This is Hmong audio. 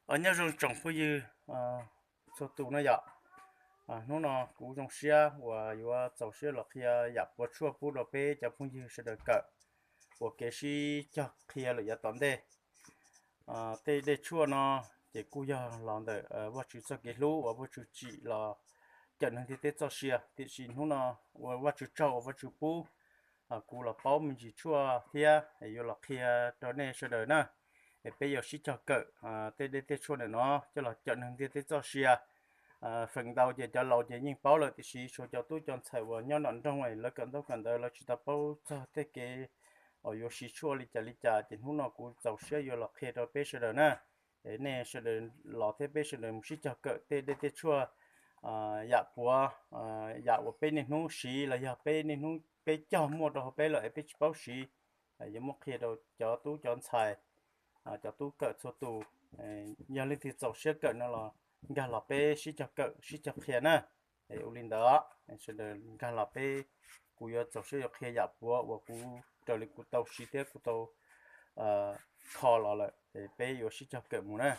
Nyob zoo tsoom phooj ywg txhua tus no yom. Hnub no kuv zoo siab uas yuav txaus siab los qhia yam puav tshuaj pub rau peb cov phooj ywg sawv daws kawm, ua kev sib cog qhia lawm yav tom ntej. Tej dej tshuaj no ces kuj yog los ntawm Vajtswv txoj kev hlub uas Vajtswv tsim los cawm neeg ntiaj teb txoj sia, tiam sis hnub no ua Vajtswv tsaug uas Vajtswv pub kuv los paub me ntsis tshuaj thiab yuav los qhia rau nej sawv daws na. Es peb yuav sib cog kawm tej dej tej tshuaj ntawm no coj los cawm neeg ntiaj teb txoj sia. Feem ntau ces cov laus ces yeej paub lawm, tiam sis tshuav cov tub cov ntxhais uas nyob nram nroog lawv kawm ntaub kawm ntawv lawv tsis tau paub txog tej kev uas yuav siv tshuaj li cas li cas, ces hnub no kuv txaus siab yuav los qhia rau peb sawv daws na. Es nej sawv daws los thiab peb sawv daws mus sib cog kawm tej dej tej tshuaj, yam puav, yam uas peb niaj hnub siv los yog peb niaj hnub peb cog muaj rau hauv peb lawm es peb tsis paub siv, yuav muab qhia rau cov tub cov ntxhais, cov tub kawm txhua tus. Yog leej twg txaus siab kawm no los nkag los peb sib cog kawm sib cog qhia na. Es ua li ntawd, sawv daws nkag los peb, kuv yuav txaus siab yuav qhia yam puav uas kuv raws li kuv tau siv thiab kuv tau kho los lawm es peb yuav sib cog kawm mus na.